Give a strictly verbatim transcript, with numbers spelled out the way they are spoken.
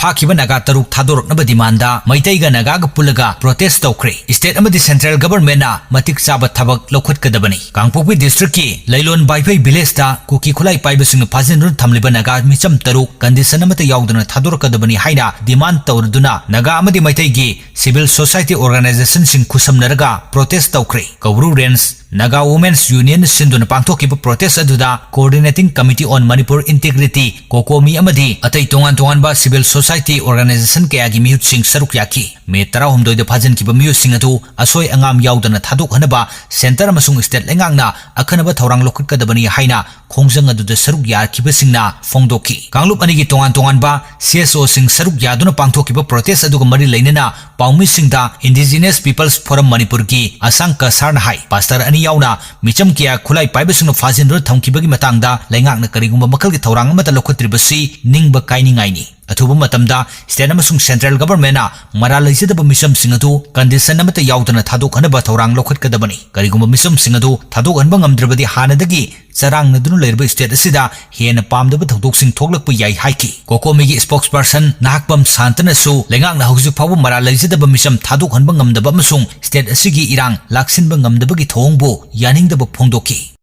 ꯐꯥꯈꯤꯕ ꯅꯥꯒꯥ ꯇꯔꯨꯛ ꯊꯥꯗꯣꯔꯛꯅꯕ demandꯗ ꯃꯩꯇꯩꯒ ꯅꯥꯒꯥꯒ ꯄꯨꯜꯂꯒ protest ꯇꯧꯈ꯭ꯔꯦ꯫ State ꯑꯃꯗꯤ central governmentꯅ ꯃꯇꯤꯛ ꯆꯥꯕ ꯊꯕꯛ ꯂꯧꯈꯠꯀꯗꯕꯅꯤ꯫ ꯀꯥꯡꯄꯣꯛꯄꯤ districtꯀꯤ ꯂꯩꯂꯣꯟ ꯕꯥꯏꯐꯩ villageꯇ ꯀꯨꯀꯤ ꯈꯨꯠꯂꯥꯏ ꯄꯥꯏꯕꯁꯤꯡꯅ ꯐꯥꯖꯤꯟꯗꯨꯅ ꯊꯝꯂꯤꯕ ꯅꯥꯒꯥ ꯃꯤꯆꯝ ꯇꯔꯨꯛ condition ꯑꯃꯠꯇ ꯌꯥꯎꯗꯅ ꯊꯥꯗꯣꯔꯛꯀꯗꯕꯅꯤ ꯍꯥꯏꯅ demand ꯇꯧꯔꯗꯨꯅ ꯅꯥꯒꯥ ꯑꯃꯗꯤ ꯃꯩꯇꯩꯒꯤ civil society organizationꯁꯤꯡ ꯈꯨꯠꯁꯝꯅꯔꯒ protest ꯇꯧꯈ꯭ꯔꯦ꯫ ꯀꯧꯕ꯭ꯔꯨ Range Naga Women's Union ꯁꯤꯟꯗꯨꯅ ꯄꯥꯡꯊꯣꯛꯈꯤꯕ protest ꯑꯗꯨꯗ Coordinating Committee on Manipur Integrity, COCOMI, ꯑꯃꯗꯤ ꯑꯇꯩ ꯇꯣꯉꯥꯟ ꯇꯣꯉꯥꯟꯕ civil society organization ꯀꯌꯥꯒꯤ ꯃꯤꯍꯨꯠꯁꯤꯡ ꯁꯔꯨꯛ ꯌꯥꯈꯤ꯫ May ꯇꯔꯥꯍꯨꯝꯗꯣꯏꯗ ꯐꯥꯖꯤꯟꯈꯤꯕ ꯃꯤꯑꯣꯏꯁꯤꯡ ꯑꯗꯨ ꯑꯁꯣꯏ ꯑꯉꯥꯝ ꯌꯥꯎꯗꯅ ꯊꯥꯗꯣꯛꯍꯟꯅꯕ centre ꯑꯃꯁꯨꯡ state ꯂꯩꯉꯥꯛꯅ ꯑꯈꯟꯅꯕ ꯊꯧꯔꯥꯡ ꯂꯧꯈꯠꯀꯗꯕꯅꯤ ꯍꯥꯏꯅ ꯈꯣꯡꯖꯪ ꯑꯗꯨꯗ ꯁꯔꯨꯛ ꯌꯥꯈꯤꯕꯁꯤꯡꯅ ꯐꯣꯡꯗꯣꯛꯈꯤ꯫ ꯀꯥꯡꯂꯨꯞ ꯑꯅꯤꯒꯤ ꯇꯣꯉꯥꯟ ꯇꯣꯉꯥꯟꯕ CSOꯁꯤꯡ ꯁꯔꯨꯛ ꯌꯥꯗꯨꯅ ꯄꯥꯡꯊꯣꯛꯈꯤꯕ protest ꯑꯗꯨꯒ ꯃꯔꯤ ꯂꯩꯅꯅ ꯄꯥꯎꯃꯤꯁꯤꯡꯗ Indigenous Peoples Forum ꯃꯅꯤꯄꯨꯔꯒꯤ ꯑꯁꯥꯡ ꯀꯁꯥꯔꯅ ꯍꯥꯏ, pastor ꯑꯅꯤ ꯌꯥꯎꯅ ꯃꯤꯆꯝ ꯀꯌꯥ ꯈꯨꯠꯂꯥꯏ ꯄꯥꯏꯕꯁꯤꯡꯅ ꯐꯥꯖꯤꯟꯗꯨꯅ ꯊꯝꯈꯤꯕꯒꯤ ꯃꯇꯥꯡꯗ ꯂꯩꯉꯥꯛꯅ ꯀꯔꯤꯒꯨꯝꯕ ꯃꯈꯜꯒꯤ ꯊꯧꯔꯥꯡ ꯑꯃꯠꯇ ꯂꯧꯈꯠꯇ꯭ꯔꯤꯕꯁꯤ ꯅꯤꯡꯕ ꯀꯥꯏꯅꯤꯡꯉꯥꯏꯅꯤ꯫ ꯑꯊꯨꯕ ꯃꯇꯝꯗ state ꯑꯃꯁꯨꯡ central governmentꯅ ꯃꯔꯥꯜ ꯂꯩꯖꯗꯕ ꯃꯤꯆꯝꯁꯤꯡ ꯑꯗꯨ condition ꯑꯃꯠꯇ ꯌꯥꯎꯗꯅ ꯊꯥꯗꯣꯛꯍꯟꯅꯕ ꯊꯧꯔꯥꯡ ꯂꯧꯈꯠꯀꯗꯕꯅꯤ꯫ ꯀꯔꯤꯒꯨꯝꯕ ꯃꯤꯆꯝꯁꯤꯡ ꯑꯗꯨ ꯊꯥꯗꯣꯛꯍꯟꯕ ꯉꯝꯗ꯭ꯔꯕꯗꯤ ꯍꯥꯟꯅꯗꯒꯤ ꯆꯔꯥꯡꯅꯗꯨꯅ ꯂꯩꯔꯕ state ꯑꯁꯤꯗ ꯍꯦꯟꯅ ꯄꯥꯝꯗꯕ ꯊꯧꯗꯣꯛꯁꯤꯡ ꯊꯣꯛꯂꯛꯄ ꯌꯥꯏ ꯍꯥꯏꯈꯤ꯫ COCOMIꯒꯤ spokesperson ꯅꯍꯥꯛꯄꯝ ꯁꯥꯟꯇꯅꯁꯨ ꯂꯩꯉꯥꯛꯅ ꯍꯧꯖꯤꯛ ꯐꯥꯎꯕ ꯃꯔꯥꯜ ꯂꯩꯖꯗꯕ ꯃꯤꯆꯝ ꯊꯥꯗꯣꯛꯍꯟꯕ ꯉꯝꯗꯕ ꯑꯃꯁꯨꯡ state ꯑꯁꯤꯒꯤ ꯏꯔꯥꯡ ꯂꯥꯛꯁꯤꯟꯕ ꯉꯝꯗꯕꯒꯤ ꯊꯧꯑꯣꯡꯕꯨ ꯌꯥꯅꯤꯡꯗꯕ ꯐꯣꯡꯗꯣꯛꯈꯤ꯫